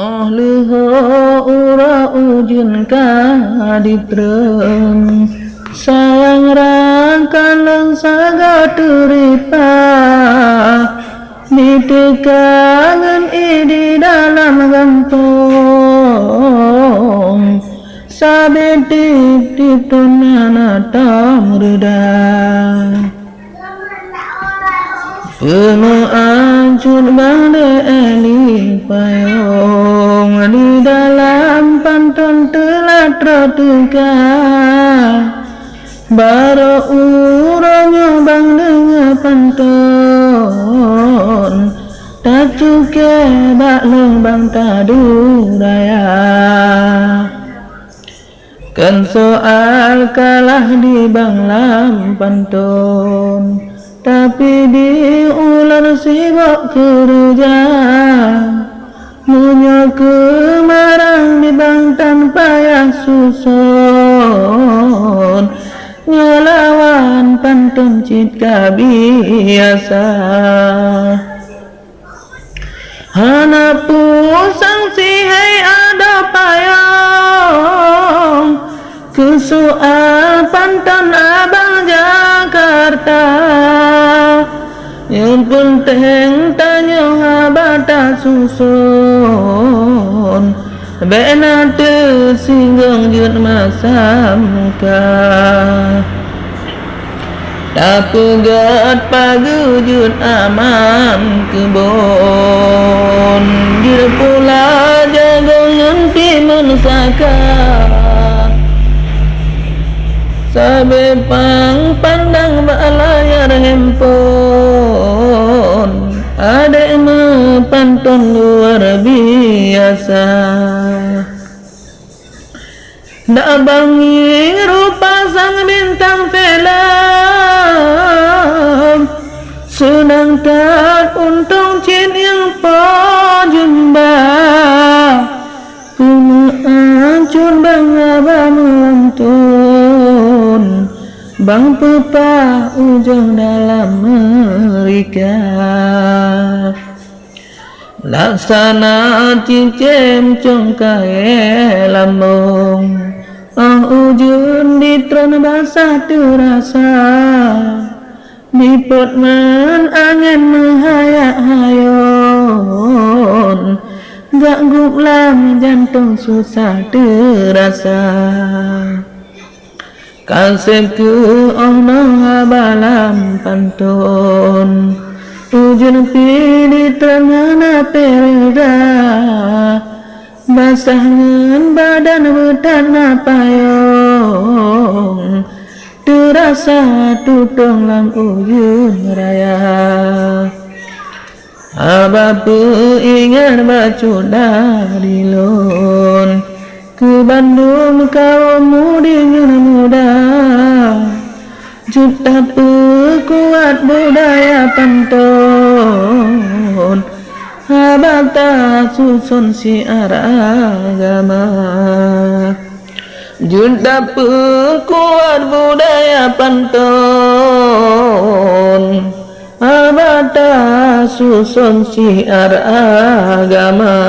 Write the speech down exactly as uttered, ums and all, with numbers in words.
Óh lheueh uroe ujeuen ka jitreun, sayang rakan lôn sagoe teuripa, jiteuka ngon ié di dalam gantong, sabé tieb-tieb thon hana tom reuda. Peumeu'ah cut bang di payong, di dalam panton teulat troh teuka. Barô uroe nyoe bang deungoe panton, tacukée bak lôn bang tadu raya. Kon soal kalah di bang lam panton, tapi di ulôn sibok keureuja. Meunyoe keumarang di bang tan payah suson, nyoe lawan panton cit ka biasa. Hana pusang sihai adoe payong, keu soal panton abang Jakarta. Nyang peunteng tanyoe haba tasuson, bék na teusinggong jeuet masa muka. Tapeugét pageue jeuet amam keubon, jeuet pula jagong ngon timun saka. Sabé pang pandang bak layar handphone, adék meupanton luar biasa. Dak bangi rupa sang bintang film, seunang that untông cit nyang po jeumba. Peumeu'ah cut bang haba meulanton, bang peupah ujong dalam meurika. Laksana cicém cong kayée lambong, óh ujeuen di tron basah teurasa. Dipot man angén meuhayak hayon, gak gup lam jantong susah teurasa. Kaseb keu óh noe haba lam panton, ujeuen pih di tron hana peureuda. Basah ngon badan beutat na payong, teurasa tutong lam ujeuen raya. Haba peuingat bacut dari lôn, keu bandum kawöm mudi ngon muda. Jeuet tapeukuat budaya panton, haba tasuson syiar agama. Jeuet tapeukuat budaya panton, haba tasuson syiar agama.